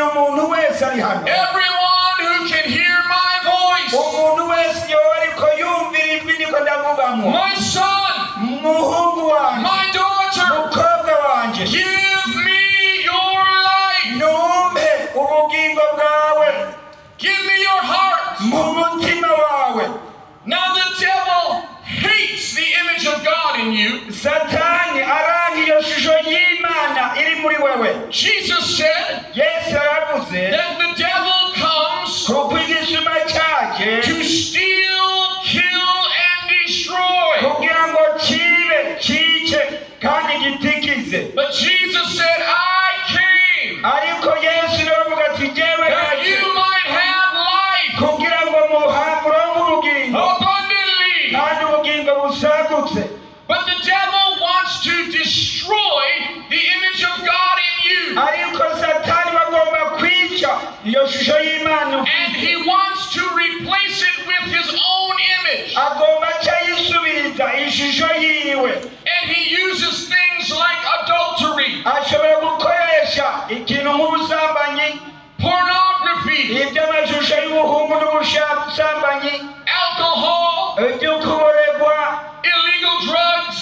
Mbwira umuntu wese ari hano, everyone who can hear my voice, umuntu wese yoba ariko yumvira ijwi ndiko ndavugamo, my son, muhungu wanjye, my daughter, mukobwa wanjye, give me your life. Numpe ubugingo bwawe. Give me your heart. Mu mutima wawe. Now the devil hates the image of God in you. Satani aranga iyo shusho y'Imana iri muri wewe. Jesus said Yesu yaravuze that the devil comes kuko igisuma cyaje to steal, kill, and destroy. Kugira ngo kibe, cyice kandi gitikize. But Jesus said, "I came Ariko Yesu nawe avuga ati jyewe that naje you might have life kugira ngo muronke ubugingo abundantly." kandi ubugingo busagutse. But the devil wants to destroy the image of God in you. Ariko Satani bagomba kwica iyo shusho y'Imana. And he wants to replace it with his own image. Agomba aca yisubiriza ishusho yiwe. And he uses things like adultery, Ashobora gukoresha ikintu nk'ubusambanyi, pornography, iby'amashusho y'ubuhungu n'ubusambanyi, alcohol, iby'ukuboregwa, illegal drugs,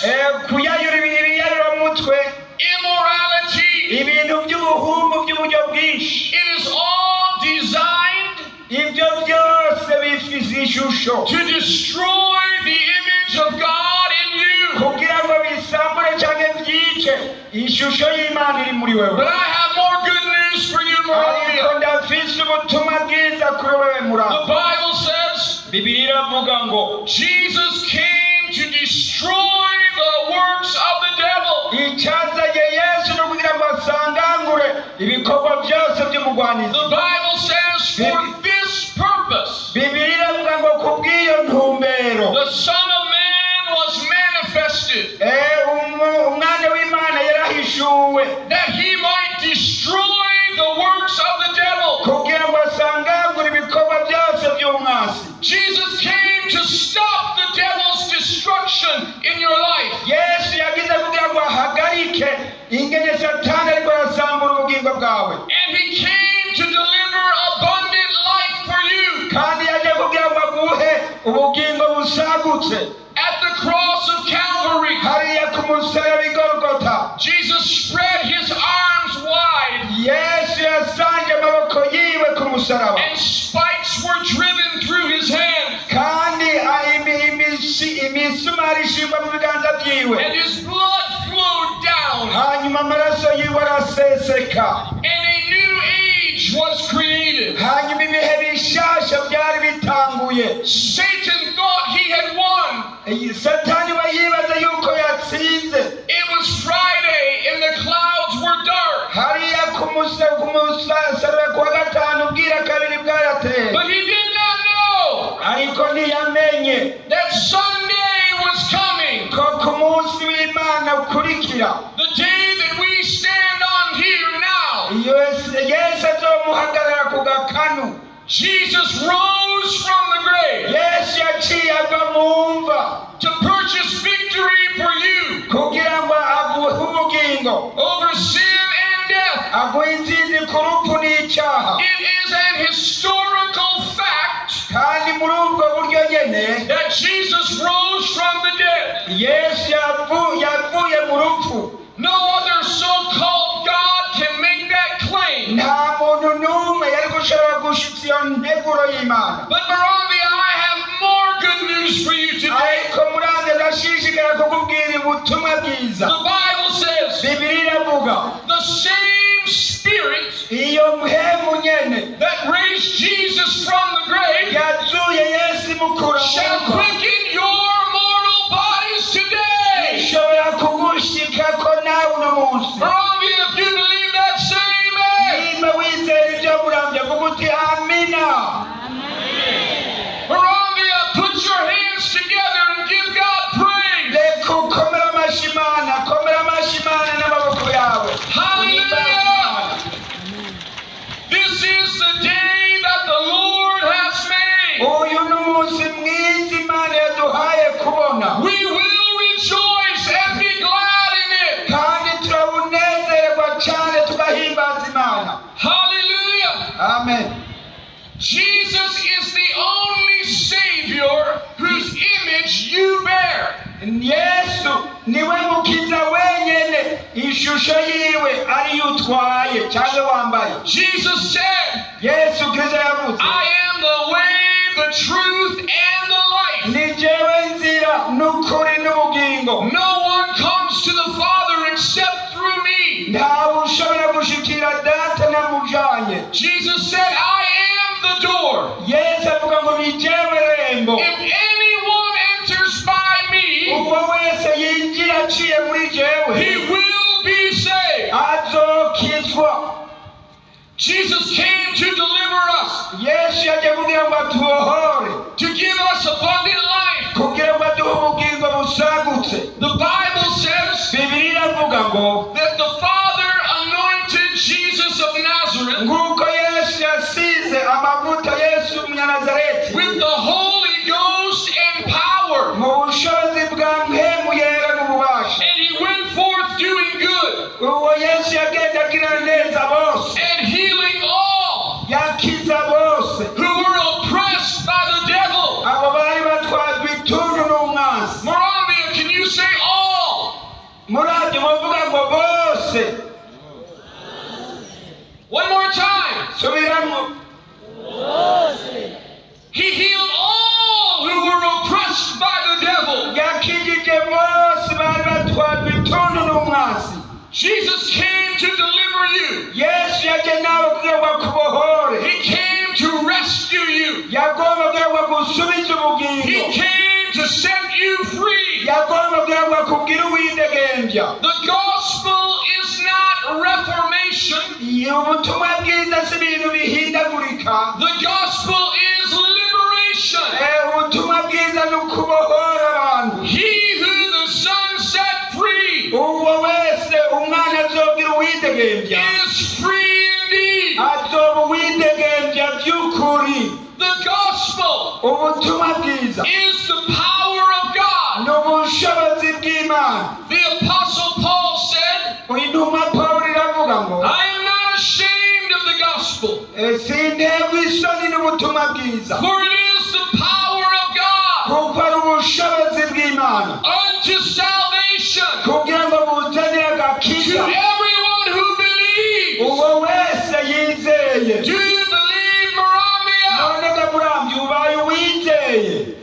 kuyayura ibiyayuramutwe, immorality. Ibintu by'ubuhumbu by'uburyo bwinshi. It is all designed Ibyo byose bifise ishusho to destroy the image of God in you. Kugira ngo bisambure cyangwa byice ishusho y'Imana iri muri wewe. But I have more good news for you, Ariko Moravia. ndafise ubutumwa bwiza kuri wewe Murabo. The Bible says Bibiliya iravuga ngo Jesus came to destroy the works of the devil. Icyazanye Yesu ni ukugira ngo asangangure ibikorwa byose by'umugwanizi. The Bible says, for this purpose, Bibiliya iravuga ngo kubw'iyo ntumbero the Son of Man was manifested, Umwana w'Imana yarahishuwe that he might destroy the works of the devil. Kugira ngo asangangure ibikorwa byose by'umwasi. Jesus came to stop the devil's destruction in your life. Yesu yagize kugira ngo ahagarike ingene Satani ariko arasambura ubugingo bwawe. And he came to deliver abundant life for you. Kandi yaje kugira ngo aguhe ubugingo busagutse. At the cross of Calvary, Hariya ku musaraba i Golgota, Jesus spread his arms wide Yesu yasanje amaboko yiwe ku musaraba and spikes were driven through his hands kandi imisumari ishingwa mu biganza byiwe and his blood flowed down hanyuma amaraso yiwe araseseka and a new age was created. Hanyuma ibihe bishasha byari bitanguye. Satan thought he had won. Satani we yibaza yuko yatsinze. It was Friday and the clouds were dark. Hariya ku musaraba kuwa gatanu bwira kabiri bwarateye. But he did not know Ariko ntiyamenye that Sunday was coming. Ko ku munsi w'Imana ukurikira, The day that we stand on here now. Yesu azomuhagarara ku gakanu. Jesus rose from the grave Yesu yaciye ava mu mva to purchase victory for you kugira ngo aguhe ubugingo over sin and death. Aguhe intsinzi ku rupfu n'icyaha. It is an historical fact Kandi muri ubwo buryo nyene that Jesus rose from the dead. Yesu yavuye mu rupfu. No other so called God can make that claim. Nta muntu n'umwe yari gushobora gushitsa iyo nteguro y'Imana. But Muramvya, I have more good news for you today. Ariko Muramvya, ndashishikara kukubwira ubutumwa bwiza. The Bible says Bibiliya iravuga the same Spirit iyo mpemu nyene that raised Jesus from the grave yazuye Yesu imukura mu shall mva quicken your mortal bodies today. Ishobora kugushikako nawe uno munsi. Muramvya, if you believe that, say amen. Niba wizera ibyo, Muramvya, vuga uti amina. Muramvya, put your hands together and give God praise. Reka ukomere amashyi Imana, komera amashyi Imana n'amaboko yawe. Hallelujah. This is the day that the Lord has made. Uyu ni umunsi mwiza Imana yaduhaye kubona. We will rejoice and be glad in it. Kandi turawunezerwa cyane tugahimbaza Imana. Hallelujah. Amen. Jesus is the only Savior whose image you bear. Yesu niwe mukiza wenyene ishusho yiwe ariyo utwaye cyangwa wambaye. Jesus said, Yesu Kristo yavuze, "I am the way, the truth, and the life. "Ni jewe nzira n'ukuri n'ubugingo. No one comes to the Father except through me." Ntawe ushobora gushikira Data namujanye. Jesus said, "I am the door. Yesu avuga ngo ni jewe rembo. If anyone enters by me, Uwo wese yinjira aciye muri jewe he will be saved." azokizwa. Jesus came to deliver us, Yesu yaje kugira ngo atubohore, to give us abundant life. Kugira ngo aduhe ubugingo busagutse. The Bible says Bibiliya iravuga ngo that the Father anointed Jesus of Nazareth nguko Yesu yasize amavuta Yesu umunyanazareti with the Holy Ghost and power. Mu bushobozi bwa Mpwemu Yera n'ububasha. And he went forth doing good Uwo Yesu yagenda agira neza bose and healing all yakiza bose who were oppressed by the devil. Abo bari batwajwe ituntu n'umwansi. Moravia, can you say all? Murabyo muvuga ngo bose. One more time. Subiramo. He healed all who were oppressed by the devil. Yakijije bose bari batwajwe ituntu n'umwansi. Jesus came to deliver you. Yesu yaje nawe kugira ngo akubohore. He came to rescue you. Yagomba kugira ngo agusubize He ubugingo. came to set you free. Yagomba kugira ngo akubwire uwidegembya. The gospel is not reformation. Ubutumwa bwiza si ibintu bihindagurika. The gospel is liberation. Eh, ubutumwa bwiza ni ukubohora abantu. He who the Son set free Uwo wese umwana azogira uwidegembya is free indeed. azoba uwidegembya by'ukuri. The gospel Ubutumwa bwiza is the power of God. Ni ubushobozi bw'Imana. The Apostle Paul said, Intumwa Pawulo iravuga ngo, "I am not ashamed of the gospel, "Eh, sinterwa isoni n'ubutumwa bwiza, for it is the power of God kuko ari ubushobozi bw'Imana unto salvation kugira ngo buzanire to agakiza everyone who believes." uwo wese yizeye." Do you believe, Moravia? None ga Muramvya, ubaye uwizeye?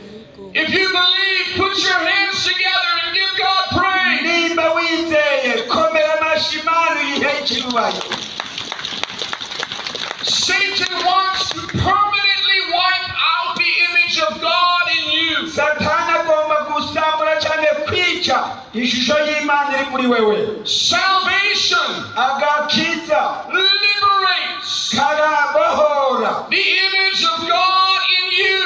If you believe, put your hands together and give God praise. Nimba wizeye, komera amashi Imana uyihe icyubahiro. Satan wants to permanently wipe out the image of God in you. Satani agomba gusambura cyane kwica ishusho y'Imana iri muri wewe. Salvation Agakiza liberates karabohora the image of God in you.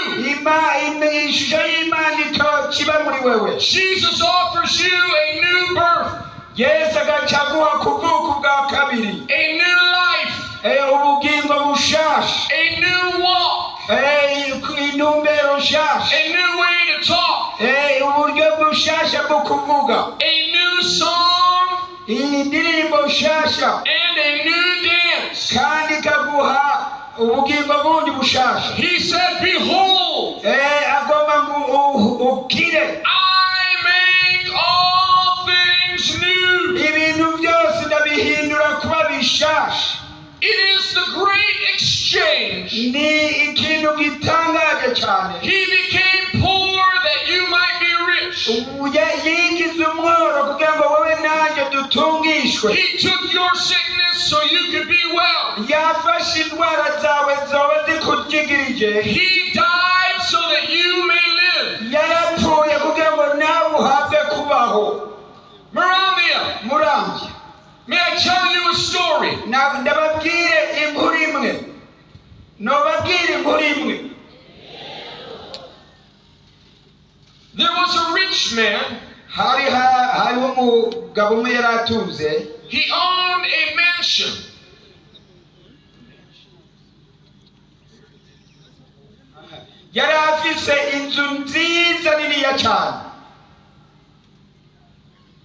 Ishusho y'Imana kiba muri wewe. Jesus offers you a new birth, Yesu agaca aguha kuvuka ubwa kabiri, a new life, Eh, ubugingo bushasha, a new walk, Eh, intumbero nshasha, a new way to talk, Eh, uburyo bushasha bwo kuvuga, a new song, iyi ndirimbo nshasha, and a new dance. Kandi ikaguha ubugingo bundi bushasha. He said, "Behold, Eh, agomba ngo ukire. I make all things new." Ibintu byose ndabihindura kuba bishasha. It is the great exchange. Ni ikintu gitangaje cyane. He became poor that you might be rich. Yigize umworo kugira ngo wowe nanjye dutungishwe. He took your sickness so you could be well. Yafashe indwara zawe zoba zikujigirije. He died so that you may live. Yarapfuye kugira ngo nawe uhabwe kubaho. Moravia, Muramvya, may I tell you a story? Ndababwire inkuru imwe, nobabwire inkuru imwe. There was a rich man. Hari hariho umugabo umwe yari atunze. He owned a mansion. Yari afise inzu nziza niniya cyane.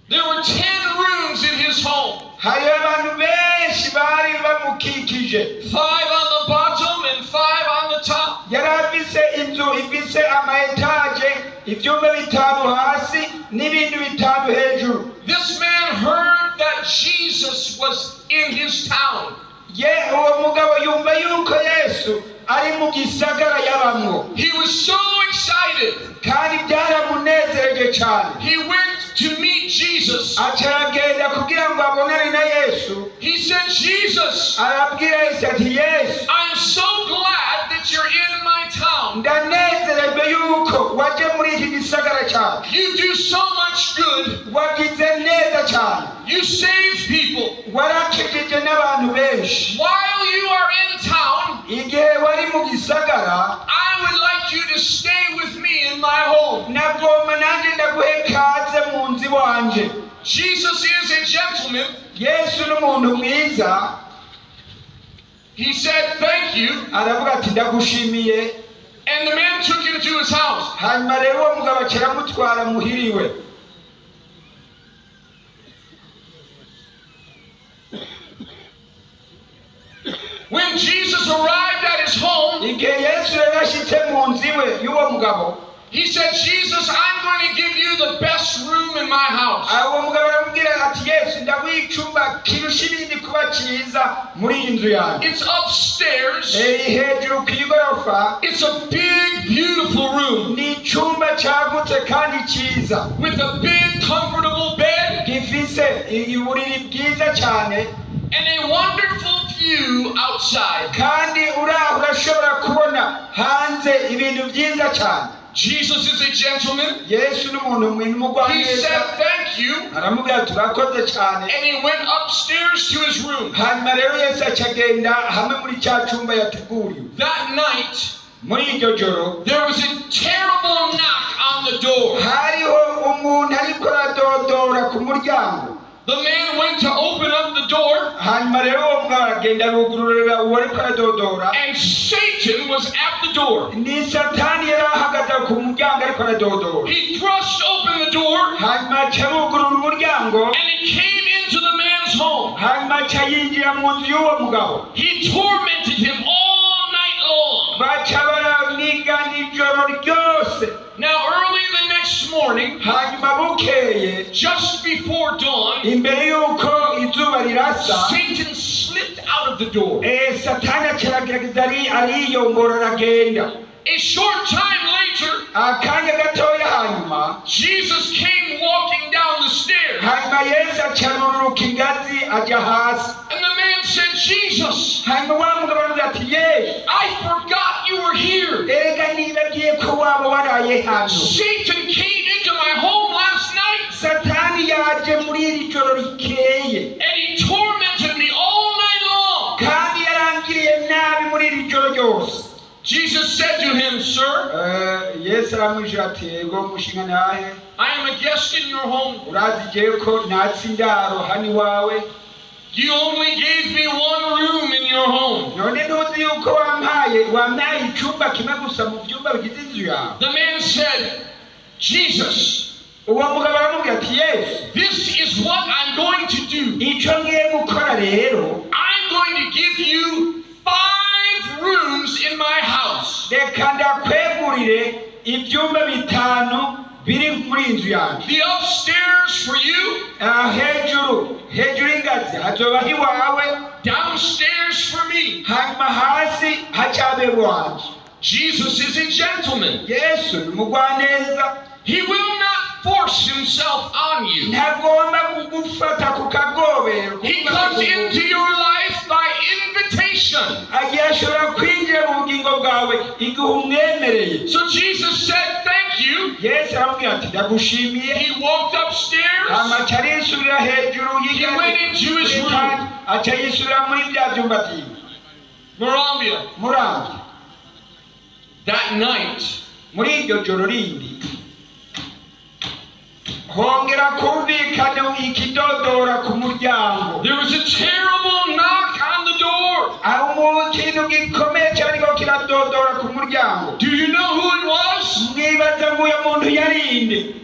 There were 10 rooms in his home. Hariho abantu benshi. benshi bari bamukikije. 5 on the bottom and 5 on the top. Yari afise inzu ifise ama étages, ivyumba bitanu hasi n'ibindi bitanu hejuru. This man heard that Jesus was in his town. Ye uwo mugabo yumva yuko Yesu ari mu gisagara yabamwo. He was so excited. Kandi byaramunezereje cyane. He went to meet Jesus. Aca aragenda kugira ngo abonane na Yesu. He said, "Jesus, Arabwira Yesu ati: "Yesu, I'm so glad that you're in my town. Ndanezerejwe yuko waje muri iki gisagara cyacu. You do so much good. Wagize neza cyane. You save people. Warakijije n'abantu benshi. While you are in town, Igihe wari mu gisagara, I would like you to stay with me in my home." nagomba nanjye ndaguhe kaze mu nzu iwanje." Jesus is a gentleman. Yesu n'umuntu mwiza. He said, "Thank you." Aravuga ati: "Ndagushimiye." And the man took him to his house. Hanyuma rero uwo mugabo aca aramutwara muhiriwe. When Jesus arrived at his home, Igihe Yesu rero ashitse mu nzu iwe y'uwo mugabo, he said, "Jesus, I'm going to give you the best room in my house. Uwo mugabo aramubwira ati: "Yesu, ndaguha icumba kirusha ibindi kuba cyiza muri iyi nzu yanjye." It's upstairs. Iri hejuru ku igorofa. It's a big, beautiful room Ni icyumba cyagutse kandi cyiza with a big, comfortable bed gifise uburiri bwiza cyane and a wonderful view outside." kandi uraho urashobora kubona hanze ibintu byiza cyane. Jesus is a gentleman. Yesu n'umuntu He mw'umugwaneza. said, "Thank you." Aramubwira ati: "Urakoze cyane." And he went upstairs to his room. Hanyuma rero Yesu acagenda hamwe muri cya cyumba yateguriwe. That night, Muri iryo joro, there was a terrible knock on the door. hariho umuntu ariko aradodora ku muryango. The man went to open up the door, Hanyuma rero uwo mugabo aragenda arugururira uwo ariko aradodora. and Satan was at the door. Ni Satani yari ahagaze ku muryango ariko aradodora. He thrust open the door Hanyuma aca arugurura umuryango. and he came into the man's home. Hanyuma aca yinjira mu nzu y'uwo mugabo. He tormented him all night long. Baca baramwigana ijoro ryose. Now, early the next morning, Hanyuma bukeye, just before dawn, imbere y'uko izuba rirasa, Satan slipped out of the door. Satani aca aragerageza ariyongora aragenda. A short time later, Akanya gatoya hanyuma, Jesus came walking down the stairs. Hanyuma Yesu aca aruruka ingazi ajya hasi. And the man said, "Jesus, Hanyuma wa mugabo aramubwira ati: "Yesu, I forgot you were here. erega nibagiye ko waba waraye hano. Satan came into my home last night Satani yaje muri iri joro rikeye and he tormented me all night long." kandi yarangiriye nabi muri iri joro ryose." Jesus said to him, "Sir, Yesu aramwishyura ati: "Yego mushinga nahe, I am a guest in your home. Urazi jewe ko natse indaro hano iwawe. You only gave me one room in your home." None ntuzi yuko wampaye icyumba kimwe gusa mu byumba bigize inzu yawe?" The man said, "Jesus, Uwo mugabo aramubwira ati: "Yesu, this is what I'm going to do. icyo ngiye gukora rero, I'm going to give you 5 rooms in my house. Reka ndakwegurire ibyumba bitanu biri muri iyi nzu yanjye. The upstairs for you, Ah, hejuru hejuru y'ingazi hazobaho iwawe, downstairs for me." hanyuma hasi hacabe iwanje." Jesus is a gentleman. Yesu ni umugwaneza. He will not force himself on you. Ntagomba kugufata ku kagobero. He comes into your life by invitation. Agiye ashobora kwinjira mu bugingo bwawe igihe umwemereye. So Jesus said, "Thank you." Yesu aramubwira ati: "Ndagushimiye." He walked upstairs. Hama aca arisubira hejuru He went into his room. aca yisubira muri bya byumba byiwe. Muramvya. Muramvya. That night, Muri iryo joro rindi hongera kumvikana ikidodora ku muryango. There was a terrible knock on the door. Aho mu kintu gikomeye cyane ko kiradodora ku muryango. Do you know who it was? Mwibaza ngo uyo muntu yarinde?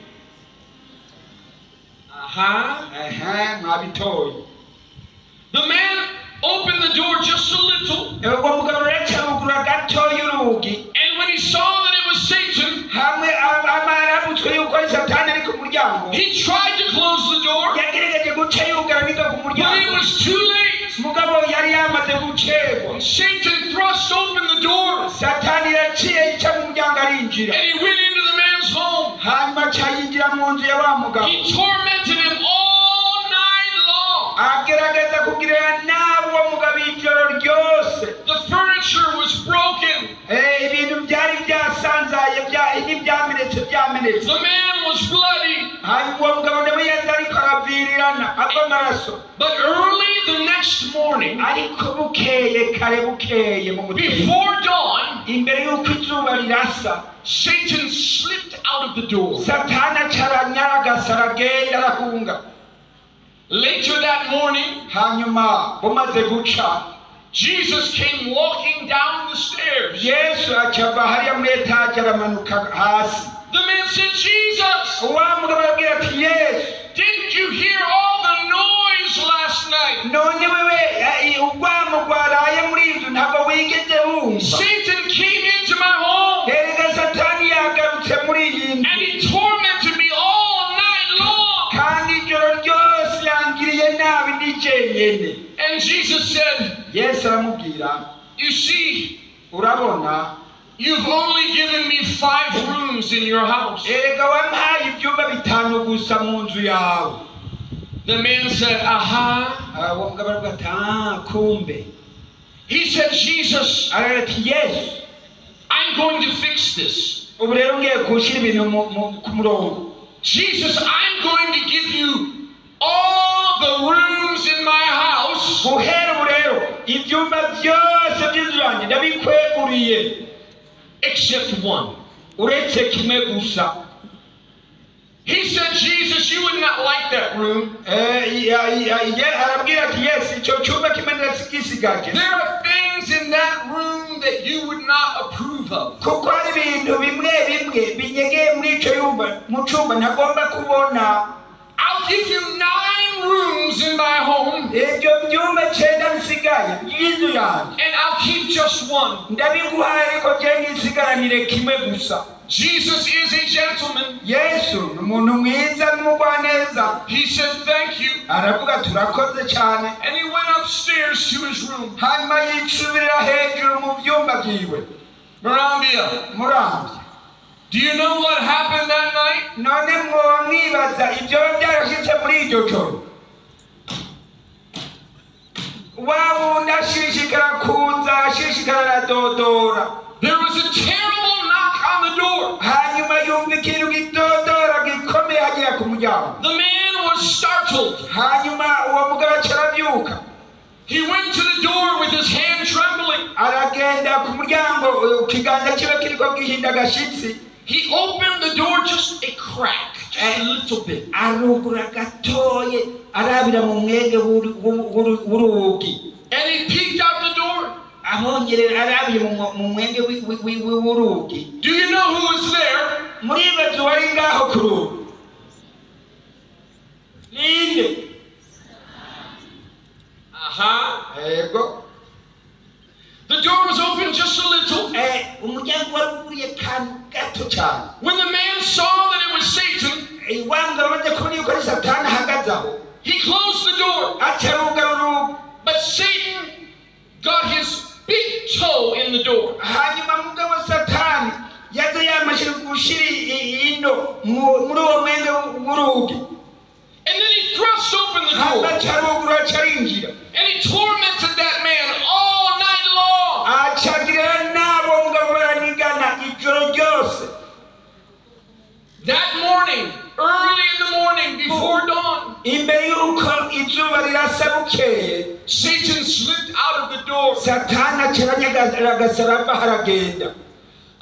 Uh-huh. Aha, mwabitoye. The man opened the door just a little. Uwo mugabo rero aca gatoya urugi. And when he saw that it was Satan, Hamwe amarabutswe yuko ari Satani ari ku muryango, he tried to close the door, yagerageje guca yugara niga ku but it muryango, was too late. Mugabo yari yamaze gucerwa. Satan thrust open the door Satani yaciye yica mu muryango arinjira, and he went into the man's home. Hanyuma aca yinjira mu nzu ya wa mugabo. He tormented him all night long. Agerageza kugirira nabi uwo mugabo ijoro ryose. The furniture was broken. Eh, ibintu byari byasanzaye n'ibyamenetse byamenetse. The man was bloody. Hanyuma uwo mugabo nawe yaza ariko aravirirana ava amaraso. But early the next morning, Ariko bukeye kare bukeye mu mutwe, before dawn, imbere y'uko izuba rirasa, Satan slipped out of the door. Satani aca aranyaragasa aragenda arahunga. Later that morning, Hanyuma bumaze guca, Jesus came walking down the stairs. Yesu aca ava hariya muri etaje aramanuka hasi. The man said, "Jesus, Wa mugabo arabwira ati: "Yesu, didn't you hear all the noise last night? none wewe urwamo rwaraye muri iyi nzu ntabwo wigeze wumva? Satan came into my home Erega Satani yagarutse muri iyi nzu, and he tormented me all night long." kandi ijoro ryose yangiriye nabi ndi jyenyene." And Jesus said, Yesu aramubwira, "You see, "Urabona, you've only given me five rooms in your house." erega wampaye ibyumba bitanu gusa mu nzu yawe." The man said, "Aha." Ah, uwo mugabo aravuga ati: "Ah, kumbe." He said, "Jesus, Aragira ati: "Yesu, I'm going to fix this. ubu rero ngiye gushyira ibintu ku murongo. Jesus, I'm going to give you all the rooms in my house Guhera ubu rero ibyumba byose by'inzu yanjye ndabikweguriye, except one." uretse kimwe gusa." He said, "Jesus, you would not like that room. Eh, arabwira ati: "Yesu, icyo cyumba kimwe ndagisigaje, There are things in that room that you would not approve of. kuko hari ibintu bimwe bimwe binyegeye muri icyo yumba mu cyumba ntagomba kubona. I'll give you nine rooms in my home, Ibyo byumba cyenda bisigaye by'inzu yanjye, and I'll keep just one." ndabiguhaye, ariko jye ngisigaranire kimwe gusa." Jesus is a gentleman. Yesu ni umuntu mwiza n'umugwaneza. He said, "Thank you." Aravuga: "Turakoze cyane." And he went upstairs to his room. Hanyuma yicubirira hejuru mu byumba byiwe. Marambia, Murambye, do you know what happened that night? none mwoba mwibaza ibyo byarashyitse muri iryo joro? Wa wundi ashishikara kuza, ashishikara aradodora. There was a terrible knock on the door. Hanyuma yumva ikintu gidodora gikomeye hagera ku muryango. The man was startled. Hanyuma uwo mugabo aca arabyuka. He went to the door with his hand trembling. Aragenda ku muryango ikiganza kibe kiriko gihinda agashitsi. He opened the door just a crack, just a little bit. Arugura gatoye arabira mu mwenge w'urugi. And he peeked out the door. Abonye rero arabiye mu mwenge w'urugi. Do you know who was there? Muribaza uwari ngaho ku rugi ninde? Uh-huh. Yego. The door was open just a little. Eh, umuryango wari uguriye kantu gato cyane. When the man saw that it was Satan, Eh, wa mugabo amaze kubona yuko ari Satani ahagaze aho, he closed the door. Aca arugara urugi. But Satan got his big toe in the door. Hanyuma mugabo Satani yaza yamashije gushira ino muri uwo mwenge w'urugi. And then he thrust open the Hanyuma door. aca arugura aca arinjira. And he tormented that man all night long. Acagirira nabo mugabo baranigana ijoro ryose. That morning, early in the morning, before dawn, Imbere y'uko izuba rirasa bukeye, Satan slipped out of the door. Satani aca aranyagaraga arava haragenda.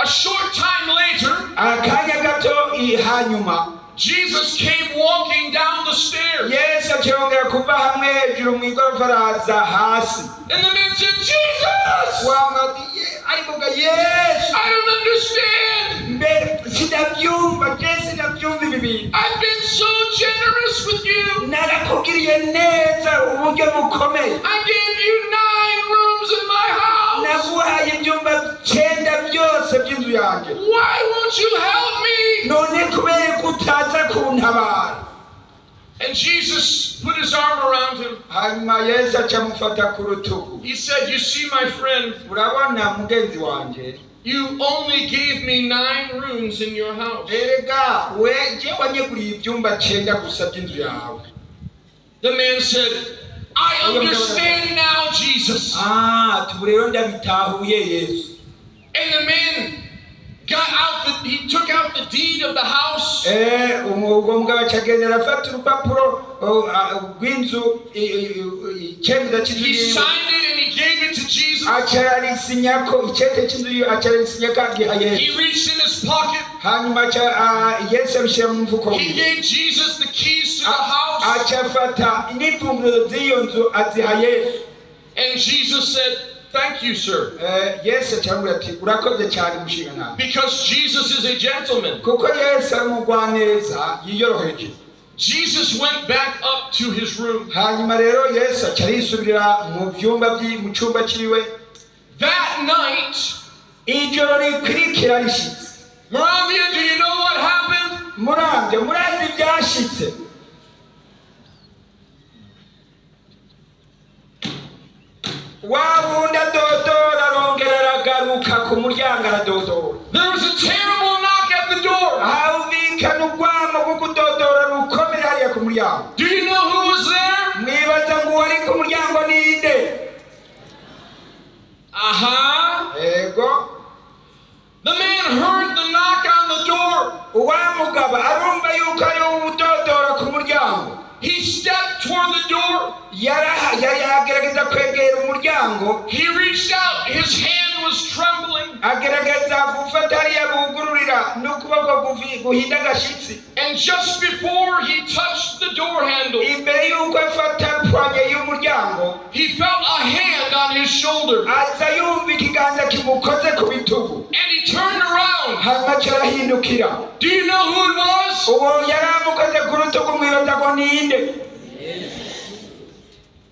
A short time later, Akanya gato hanyuma, Jesus came walking down the stairs. Yesu acongera kuva hamwe hejuru mu igorofa araza hasi. And the man said, "Jesus, Wamwe ariko Yesu, I don't understand. Mbere sinabyumva je sinabyumva ibi bintu. I've been so generous with you. Narakugiriye neza uburyo bukomeye. I gave you yanjye. Why won't you help me?" None kubera ko utaza kuntabara? And Jesus put his arm around him. Hanyuma Yesu aca amufata ku rutugu. He said, "You see, my friend, Urabona mugenzi wanje, you only gave me 9 rooms in your house." Erega we je wanyeguriye ibyumba cenda gusa by'inzu yawe. The man said, "I understand now, Jesus." Ah, tubu rero ndabitahuye Yesu. And the man got out the, he took out the deed of the house. Eh, uwo mugabo aca agenda arafata urupapuro oh, ah, rw'inzu icemeza cy'inzu He yiwe. signed it and he gave it to Jesus. Aca ararisinyako icete cy'inzu yiwe aca ararisinyako agiha He Yesu. reached in his pocket. Hanyuma aca ah, Yesu abishyira mu mufuko He wiwe. gave Jesus the keys to the house. Aca afata n'imfunguruzo z'iyo nzu aziha Yesu. And Jesus said, "Thank you, sir." Eh, Yesu aca aramubwira ati urakoze cyane mushingantahe. Because Jesus is a gentleman. Kuko Yesu ari umugwaneza yiyoroheje. Jesus went back up to his room. Hanyuma rero Yesu aca arisubirira mu byumba mu cyumba cyiwe. That night, Ijoro rikurikira rishitse, Moravia, do you know what happened? Murambye murazi ibyashitse? Wa wundi adodora arongera aragaruka ku muryango aradodora. There was a terrible knock at the door. Humvikana urwamo rwo kudodora rukomeye hariya ku muryango. Do you know who was there? Mwibaza ngo uwari ku muryango ninde? Uh-huh. Ego. The man heard the knock on the door. Uwa mugabo arumva yuko ari udodora ku muryango. He stepped toward the door. Yaragerageza kwegera umuryango. He reached out. His hand was trembling. Agerageza gufata hariya bugururira n'ukuboko guhinda agashitsi. And just before he touched the door handle, Imbere y'uko afata poignée y'umuryango, he felt a hand on his shoulder. Aza yumva ikiganza kimukoze ku bitugu. And he turned around. Hanyuma kirahindukira. Do you know who it was? Uwo yari amukoze ku rutugu mwibaza ngo ninde?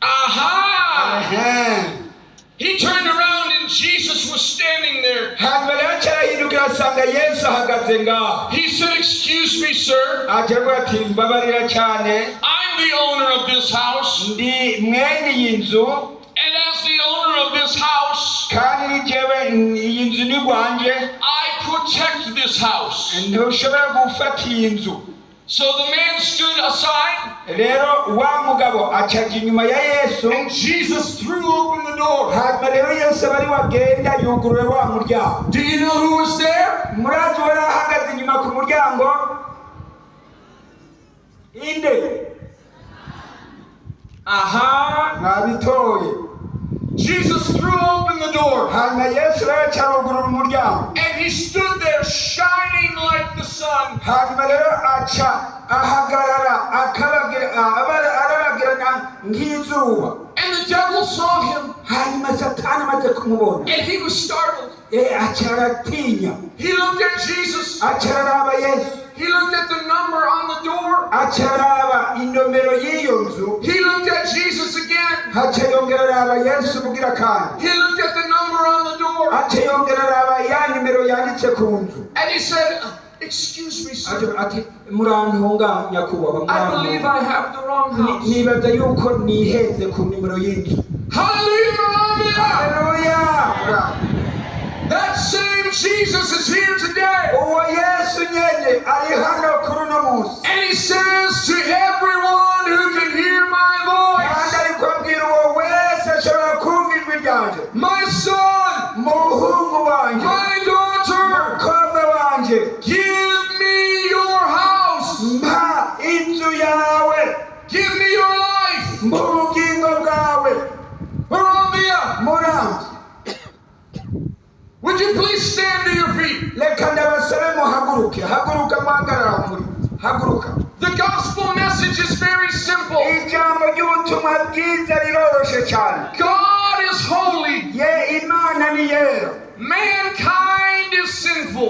Aha! Ehe. He turned around and Jesus was standing there. Hanyuma rero cyarahindukira asanga Yesu ahagaze ngaho. He said, "Excuse me, sir. Agira ati mbabarira cyane. I'm the owner of this house. Ndi mwene iyi nzu. And as the owner of this house, Kandi ni jewe iyi nzu ni rwanje. I protect this house." Ntushobora gufata iyi nzu. So the man stood aside Rero wa mugabo acaja inyuma ya Yesu. and Jesus threw open the door. Hanyuma rero Yesu aba ari wagenda yugurura wa muryango. Do you know who was there? Murazi wari ahagaze inyuma ku muryango? Inde? Aha! Mwabitoye. Jesus threw open the door Hanyuma Yesu rero aca arugurura umuryango. And he stood there shining like the sun. Hanyuma rero aca ahagarara akababwira arababwirana nk'izuba. And the devil saw him Hanyuma Satani amaze kumubona, and he was startled. Eh, aca aratinya. He looked at Jesus. Aca araraba Yesu. He looked at the number on the door. Aca araba inomero y'iyo nzu. He looked at Jesus again. Aca yongera araba Yesu bugira kandi. He looked at the number on the door. Aca yongera araba ya nimero yanditse ku nzu. And he said, "Excuse me, sir. Aca ati murantunga nyakubahwa, I believe murantunga. I have the wrong house." Nibaza yuko nihenze ku nimero y'inzu. Hallelujah! Haleluya! That same Jesus is here today. Uwo Yesu nyene ari hano kuri uno munsi. And he says to everyone who can hear my Kandi voice, ariko abwira uwo wese ashobora kumva ijwi ryanje, "My son, muhungu wanje, my daughter, mukobwa wanje, give me your house, mpa inzu yawe, give me your life." mpa ubugingo bwawe." Moravia, Muramvya, would you please stand to your feet? Reka ndabasabe muhaguruke. Haguruka muhagarara aho muri, haguruka. The gospel message is very simple. Ijambo ry'ubutumwa bwiza riroroshe cyane. God is holy. Ye Imana ni yera. Mankind is sinful.